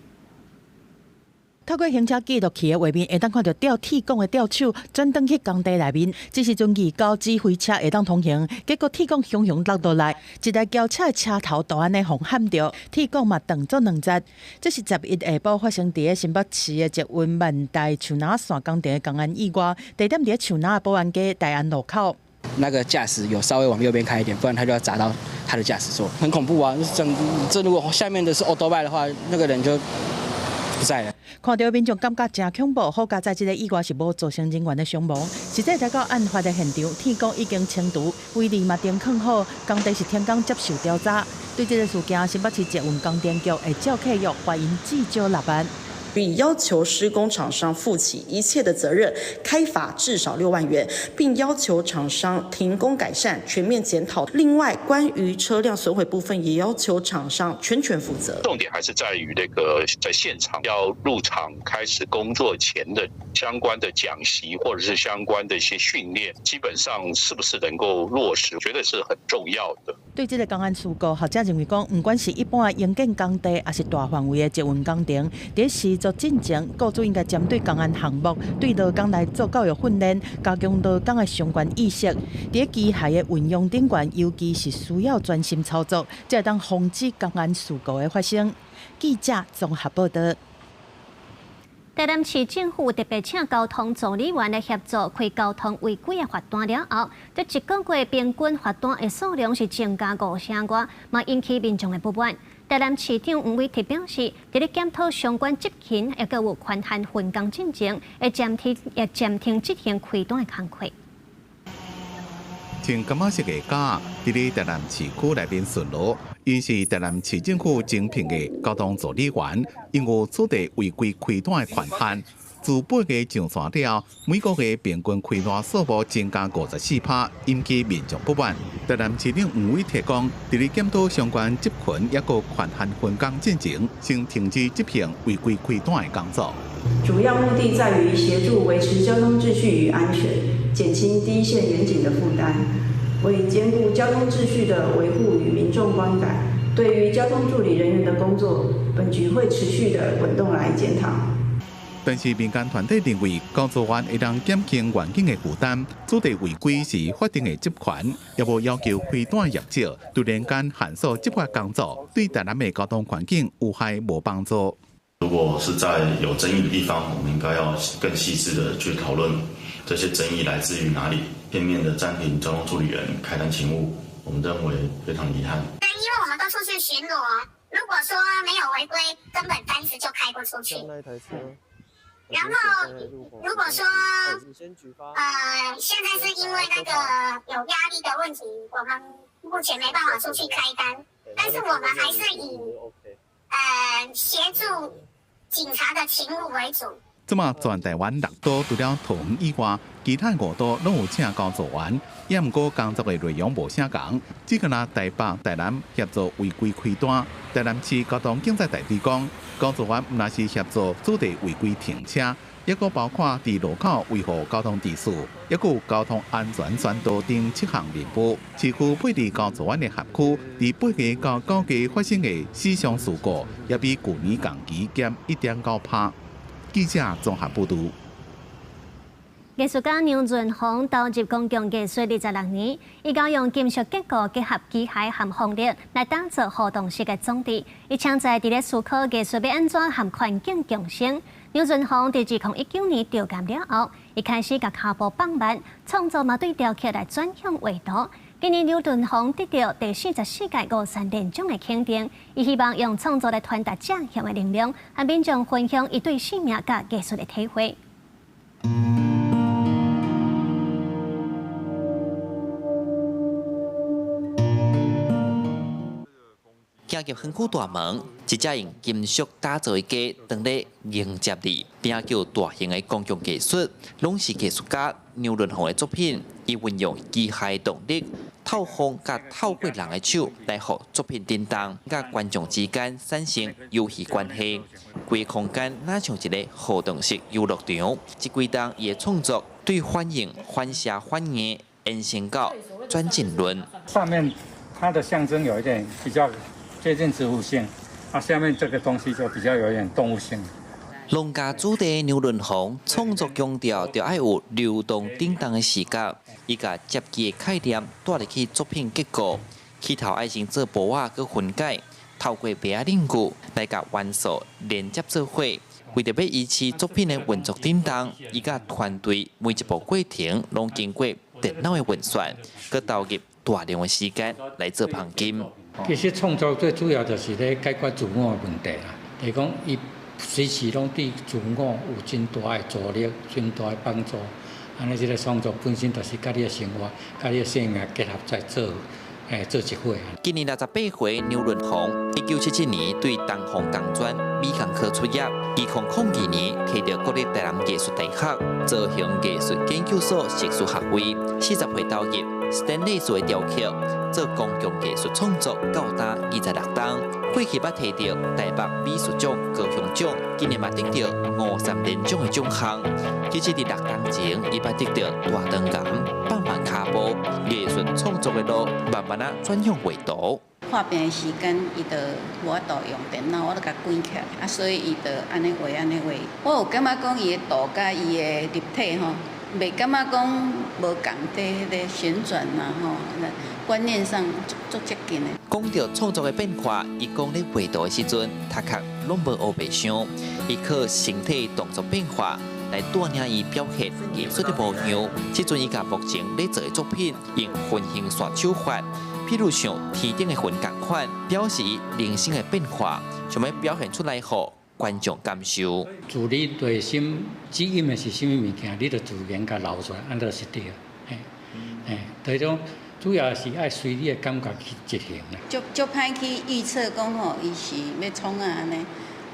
透過行車記錄器的畫面，會當看著吊鐵鋼的吊手轉轉去工地內面。這時陣預告指揮車會當通行，結果鐵鋼雄雄落落來，一台轎車的車頭就按呢予撼著，鐵鋼嘛斷做兩截。這是11下晡發生佇新北市的捷運萬代樹林線工程的工安意外，地點佇樹林的保安街大安路口。那個駕駛有稍微往右邊開一點，不然他就要砸到他的駕駛座，很恐怖啊！這這如果下面的是歐兜拜的話，那個人就不在了。看著民眾感覺誠恐怖，好佳哉這个意外是無造成人員的傷亡。實際來到案發的現場，鐵鋼已經清除，圍籬嘛釘囥好，工地是停工接受調查。對這个事件，新北市捷運工程局會照契約罰𪜶至少6萬。並要求施工廠商負起一切的責任，開罰至少6萬元，並要求廠商停工改善，全面檢討。另外，關於車輛損毀部分，也要求廠商全權負責。重點還是在於那個在現場要入場開始工作前的相關的講習，或者是相關的一些訓練，基本上是不是能夠落實，覺得是很重要的。對這個工安事故，學者認為講，毋管是一般的營建工地，抑是大範圍的捷運工程，佇施作進前，雇主應該針對工安項目，對勞工來做教育訓練，加強勞工的相關意識。佇機械的運用頂懸，尤其是需要專心操作，才會當防止工安事故的發生。記者綜合報道。台南市政府特別請交通助理員來協助開交通違規的罰單了後，這一個月平均罰單的數量是增加五成外，嘛引起民眾的不滿。台南市長黃偉哲表示，佇咧檢討相關執勤，抑閣有權限分工進前，會暫停執行開單的工課。穿柑仔色的甲，佇咧台南市區內面巡邏，𪜶是台南市政府徵聘的交通助理員，𪜶有取締違規開單的權限。自8月上線了後，每個月平均開單數目增加54%，引起民眾不滿。台南市長黃偉哲講，佇咧檢討相關執勤抑閣權限分工進前，先停止執行違規開單的工作。主要目的在於協助維持交通秩序與安全，減輕第一線員警的負擔，為兼顧交通秩序的維護與民眾觀感，對於交通助理人員的工作，本局會持續的滾動來檢討。但是民間團體認為，工作員會當減輕員警的負擔，取締違規是法定的職權，也無要求開單業者突然間限縮執法工作，對台南的交通環境有害無幫助。如果是在有爭議的地方，我們應該要更細緻的去討論這些爭議來自於哪裡。片面的暫停交通助理員開單勤務，我們認為非常遺憾。對，因為我們都出去巡邏，如果說沒有違規，根本單子就開不出去。然後，如果說，現在是因為那個有壓力的問題，我們目前沒辦法出去開單，但是我們還是以，協助警察的勤務為主。這馬全台灣六都除了桃園以外，其他五都攏有請工作員，也毋過工作的內容無啥仝，只敢若台北、台南協助違規開單。台南市交通警察大隊講，工作員毋但是協助取締違規停車，抑閣包括佇路口維護交通秩序，抑閣有交通安全宣導等七項任務。市區配置工作員的轄區，佇8月到9月發生的死傷事故，也比舊年同期減1.9%。記者綜合報導。藝術家梁潤宏投入公共藝術26年，伊交用金屬結構結合機械和風力來打造互動式的裝置。伊搶在佇咧思考藝術欲按怎和環境共生。梁潤宏佇2019年得癌了後，伊開始共跤步放慢，創作嘛對雕刻來轉向畫圖。今年劉潤宏得到第44屆吳三連獎的肯定，伊希望用創作來傳達正向的能量，和民眾分享伊對生命佮藝術的體會。行入園區大門，一隻用金屬打造的雞，當咧迎接你。邊仔叫大型的公共藝術，攏是藝術家劉潤宏的作品。伊運用機械動力、透風佮透過人的手來予作品振動，佮觀眾之間產生遊戲關係。規個空間若像一个互動式遊樂場。這幾冬伊的創作對反應、反射反應延伸到轉進論。上面它的象徵有一點比較接近植物性，啊，下面這個東西就比較有點動物性。農家子弟劉潤宏創作強調，著愛有流動振動的視覺，伊共摺機的概念帶入去作品結構，起頭愛先做薄仔閣分解，透過麥仔冷具來共元素連接做伙。為著欲維持作品的運作振動，伊佮團隊每一步過程攏經過電腦的運算，閣投入大量的時間來做磅金。其實創作最主要就是咧解決自我的問題啦，就是講伊隨時攏對自我有真大的助力、真大的幫助。按呢，這个創作本身就是佮你的生活、佮你的生命結合在做，做一伙。今年68歲，牛潤鴻，1977年對東方工專美工科畢業，2002年提著國立台南藝術大學造型藝術研究所碩士學位，40歲投入斯坦利斯的雕刻，做公共藝術創作，到今26冬，過去捌提著台北美術獎高雄獎，今年嘛得著吳三連獎的獎項。其實佇6冬前，伊捌得著大腸癌，放慢跤步，藝術創作的路慢慢仔轉向畫圖。看病的時間，伊就無法度用電腦，我就共關起來，啊，所以伊就按呢畫按呢畫。我有感覺講伊的圖佮伊的立體吼，袂感覺講無仝佇彼个旋轉啊吼，觀念上足足接近的。講著創作的變化，伊講咧畫圖的時陣，頭殼攏無烏白想，伊靠身體動作變化來帶領伊表現藝術的模樣。這陣伊共目前咧做的作品用分形線手法，譬如像天頂的雲仝款，表示人生的變化，想欲表現出來予觀眾感受。自你內心指引的是啥物物件，你就自然共流出來，按呢就是對。嘿，嘿，就是講主要是愛隨你的感覺去執行啦。足足歹去預測講吼，伊是欲創啊按呢。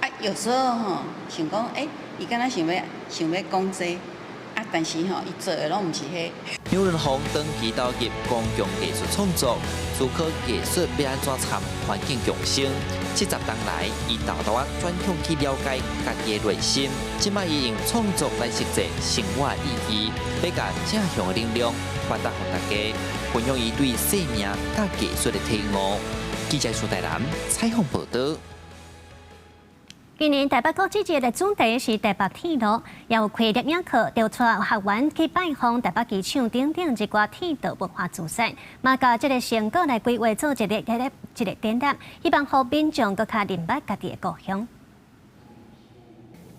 啊，有時候吼想講，欸，伊敢若想欲講這個，啊，但是吼，伊做的攏毋是彼。牛潤鴻長期投入公共藝術創作，思考藝術欲按怎參環境共生。70冬來，伊沓沓仔轉向去了解家己的內心。這擺伊用創作來實踐生活的意義，欲共正向的能量傳達予大家，分享伊對生命佮藝術的體悟。記者蘇台南採訪報導。今年台北國際節的主題是台北鐵路，也有開攝影課，就帶學員去拜訪台北機場等等一寡鐵道文化資產，嘛共這个成果來規劃做一个展覽，希望予民眾閣較認捌家己的故鄉。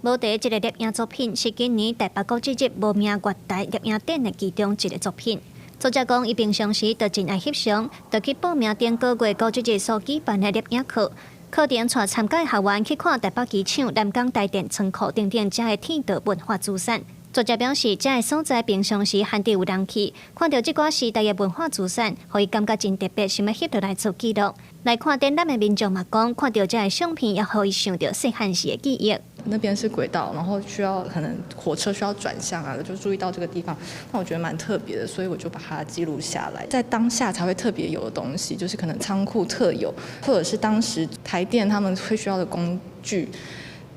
無佇這个攝影作品是今年台北國際節無名月台攝影展的其中一个作品。作者講，伊平常時就真愛翕相，就去報名頂個月國際節所舉辦的攝影課。課程帶參加學員去看台北機場、南港台電倉庫等等遮的鐵道文化資產。作者表示，遮个所在平常時罕得有人去，看著這寡時代的文化資產，予伊感覺真特別，想欲翕落來做記錄。來看展覽的民眾嘛講，看著遮个相片，也予伊想著細漢時的記憶。那邊是軌道，然後需要可能火車需要轉向啊，就注意到這個地方，那我覺得蠻特別的，所以我就把它記錄下來。在當下才會特別有的東西，就是可能倉庫特有，或者是當時台電他們會需要的工具，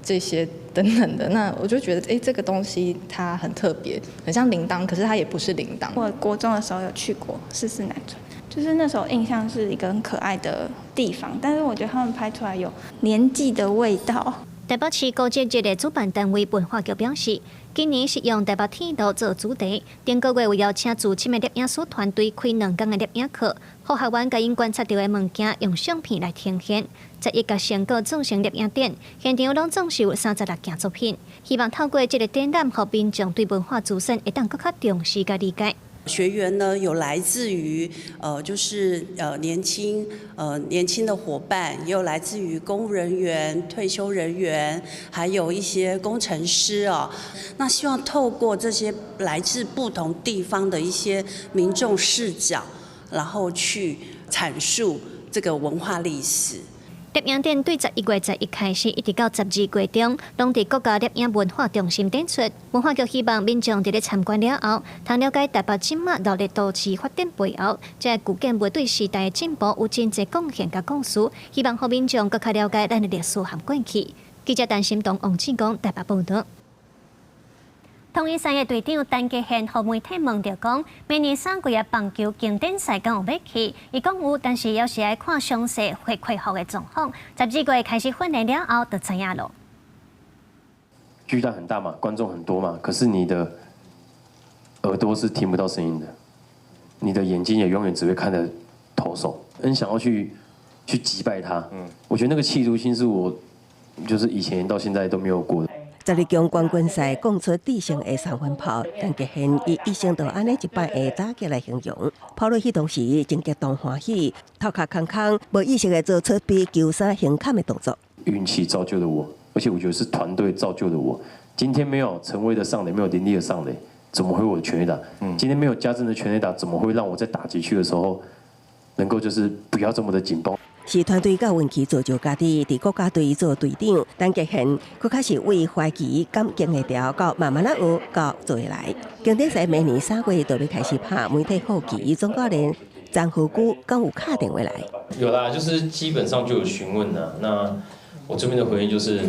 這些等等的。那我就覺得，這個東西它很特別，很像鈴鐺，可是它也不是鈴鐺。我國中的時候有去過44南村，就是那時候印象是一個很可愛的地方，但是我覺得他們拍出來有年紀的味道。台北市國際節的主辦單位文化局表示，今年是用台北鐵路做主題，頂個月有邀請資深的攝影師團隊開2天的攝影課，予學員共𪜶觀察著的物件用相片來呈現，11共成果做成攝影展，現場攏總是有36件作品，希望透過這个展覽，予民眾對文化資產會當閣較重視佮理解。學員呢，有來自於就是年輕的夥伴，也有來自於公務人員、退休人員，還有一些工程師哦。那希望透過這些來自不同地方的一些民眾視角，然後去闡述這個文化歷史。攝影展對11月11開始，一直到12月中，攏佇國家攝影文化中心展出。文化局希望民眾佇咧參觀了後，通了解台北這馬熱鬧都市發展背後，這个舊建物對時代的進步有真濟貢獻佮故事。希望予民眾閣較了解咱的歷史和過去。記者陳心東、王志剛台北報導。統一賽的隊長陳傑憲，予媒體問著講，明年3月的棒球經典賽敢有欲去？伊講有，但是猶是愛看傷勢會恢復的狀況。12月開始訓練了後，就知影囉。巨蛋很大嘛，觀眾很多嘛，可是你的耳朵是聽不到聲音的，你的眼睛也永遠只會看著投手，很想要去擊敗他。我覺得那個企圖心是我，就是以前到現在都沒有過的。 12強冠軍賽講出致勝的三分炮，陳傑憲以一生就按呢一擺的打擊來形容。跑落去當時真激動歡喜，頭殼空空，無意識的做出比球衫胸坎的動作。運氣造就了我，而且我覺得是團隊造就了我。今天沒有陳威的上壘，沒有林立的上壘，怎麼會我的全壘打？今天沒有家政的全壘打，怎麼會讓我在打擊區的時候能夠就是不要這麼的緊繃。是團隊佮運氣造就家己，佇國家隊做隊長，陳傑憲閣較是為懷疑敢經會牢，到慢慢仔學，到做會來。經典賽明年3月就欲開始拍，媒體好奇總教練曾荷駒敢有敲電話來？有啦，就是基本上就有詢問啦。那我這邊的回應就是，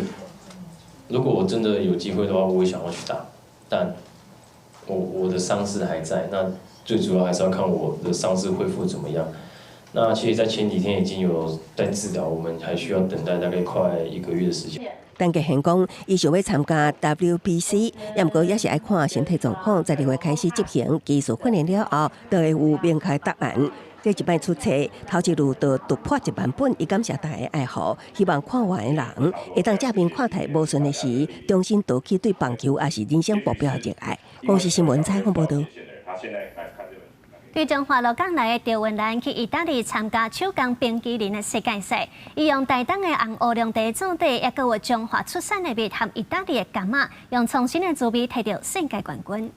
如果我真的有機會的話，我會想要去打，但我的傷勢還在，那最主要還是要看我的傷勢恢復怎麼樣。那其實，在前幾天已經有在治療，我們還需要等待大概快一個月的時間。陳傑憲講，伊想欲參加 WBC，也毋過也是愛看身體狀況，12月開始執行技術訓練了後，就會有明確答案。這一擺出冊，頭一路就突破1萬本，伊感謝大家愛護，希望看完的人會當正面看待無順的時，重新拾起對棒球抑是人生目標的熱愛。公視新聞採訪報導。對彰化鹿港來的趙雲蘭去意大利參加手工冰淇淋的世界賽，伊用台東的紅烏龍茶做底，抑閣有彰化出產的蜜和意大利的柑仔，用創新的滋味提著世界冠軍。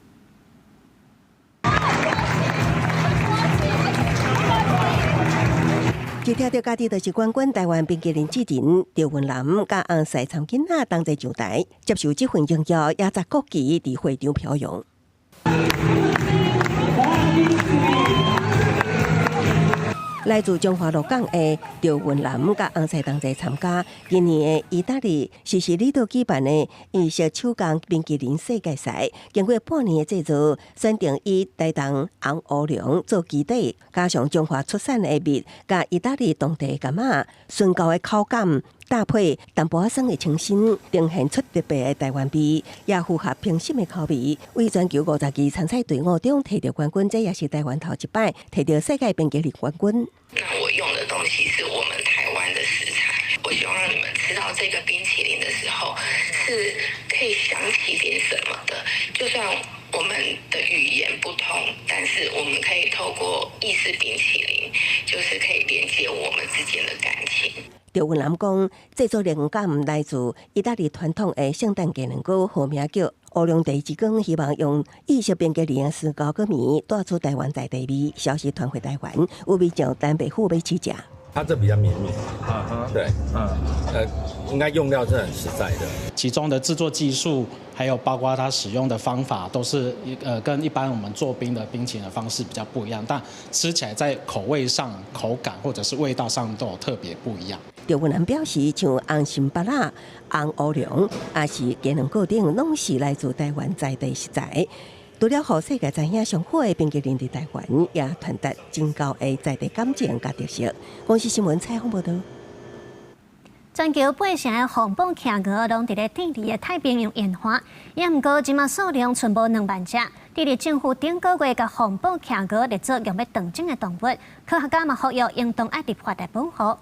一聽著家己就是冠軍，台灣冰淇淋之人趙雲蘭佮翁婿參囡仔同齊上台，接受這份榮耀，也紮國旗佇會場飄揚。來自彰化鹿港的趙雲南佮翁婿同齊參加今年的意大利西西里島舉辦的意式手工冰淇淋世界賽。經過半年的製作，選定以台東紅烏龍做基底，加上彰化出產的蜜，佮意大利當地柑仔醇厚的口感，搭配淡薄仔酸的清新，呈現出特別的台灣味，也符合評審的口味。為全球50支參賽隊伍中提著冠軍，這也是台灣頭一擺提著世界冰淇淋冠軍。那我用的東西是我們台灣的食材，我希望讓你們吃到這個冰淇淋的時候，是可以想起點什麼的。就算我們的語言不通，但是我們可以透過意式冰淇淋，就是可以連接我們之間的感情。趙雲南講，製作靈感來自意大利傳統的聖誕雞卵糕，號名叫烏龍茶之光，希望用意式冰淇淋的絲膠果味帶出台灣在地味，消息傳回台灣，有民眾陳白虎欲試食。它這比較綿密，對，應該用料是很實在的。其中的製作技術，還有包括它使用的方法，都是跟一般我們做冰的冰淇淋的方式比較不一樣，但吃起來在口味上、口感或者是味道上都有特別不一樣。趙雲南表示，像紅心芭樂、紅烏龍，抑是雞卵糕等，攏是來自台灣在地食材。除了予世界知影上好的冰淇淋佇台灣，也傳達真厚的在地感情佮特色。公視新聞採訪報導。全球八成的紅寶企鵝攏佇咧智利的太平洋沿岸，也毋過這馬數量賰無2萬隻。智利政府頂個月共紅寶企鵝列做欲斷種的動物，科學家嘛呼籲應當愛立法來保護。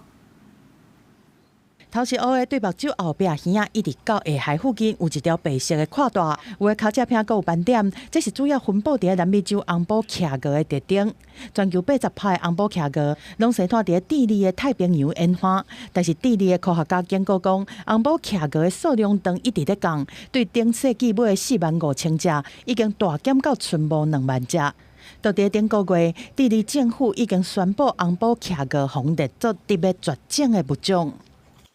頭是烏的對目睭後壁耳仔一直到下頦附近有一條白色的闊帶，有的尻脊骿閣有斑點，這是主要分布佇南美洲紅寶企鵝的特徵。全球80%的紅寶企鵝攏生活佇智利的太平洋沿岸，但是智利的科學家警告講，紅寶企鵝的數量當一直咧降，對頂世紀尾的4萬5千隻，已經大減到賰無2萬隻。到佇頂個月，智利政府已經宣布紅寶企鵝予列做佇欲絕種的物種。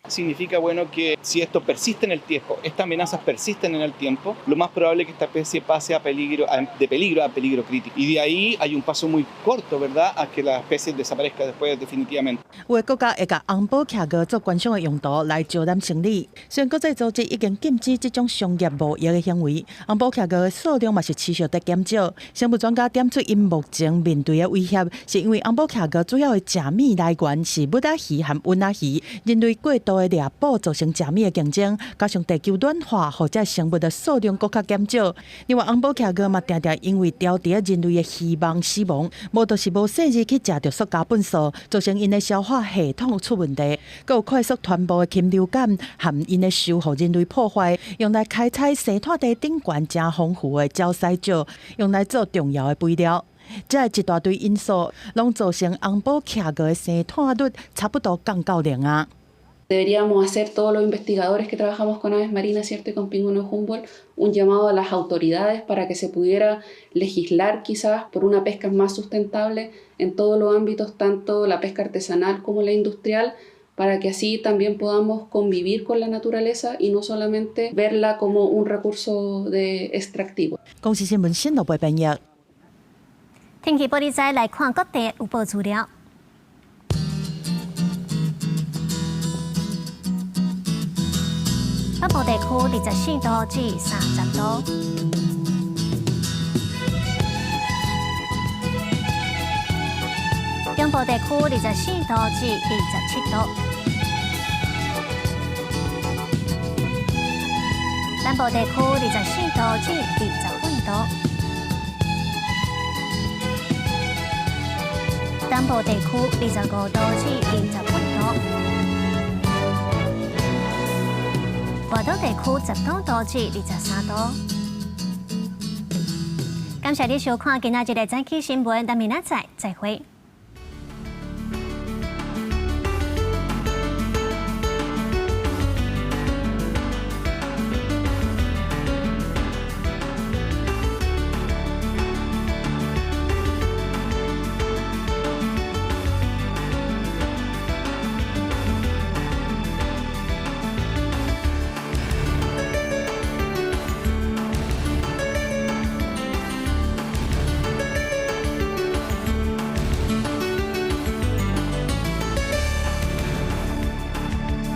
Significa bueno que si esto persiste en el tiempo, estas amenazas persisten en el tiempo, lo más probable es que esta especie pase a peligro, de peligro a peligro crítico. Y de ahí hay un paso muy corto, ¿verdad?, a que la especie desaparezca después definitivamente. 有的國家會共紅寶企鵝做觀賞的用途來招攬生意。雖然國際組織已經禁止這種商業貿易的行為，紅寶企鵝的數量嘛是持續佇減少。生物專家點出𪜶目前面對的威脅，是因為紅寶企鵝主要的食物來源是眇仔魚和鰆仔魚，人類過度的獵捕造成食物的競爭，加上地球暖化，予這生物的數量閣較減少。另外，紅寶企鵝嘛，定定因為牢佇人類的漁網死亡，無就是無細膩去食著塑膠糞埽，造成𪜶的消化系統出問題，閣有快速傳播的禽流感，和𪜶的受予人類破壞，用來開採生態地頂懸誠豐富的礁石石，用來做重要的肥料。這一大堆因素，攏造成紅寶企鵝的生態率差不多降到零啊。Deberíamos hacer todos los investigadores que trabajamos con aves marinas, ¿cierto? Y con pingüinos Humboldt, un llamado a las autoridades para que se pudiera legislar quizás por una pesca más sustentable en todos los ámbitos, tanto la pesca artesanal como la industrial, para que así también podamos convivir con la naturaleza y no solamente verla como un recurso de extractivo. 公視新聞新羅編譯。天氣報你知，來看各地預報資料。北部地區24度至30度，中部地區24度至27度，南部地區24度至28度，東部地區25度至28度。外島地區19度至23度。感謝你收看今仔日的早起新聞，咱明仔載再會。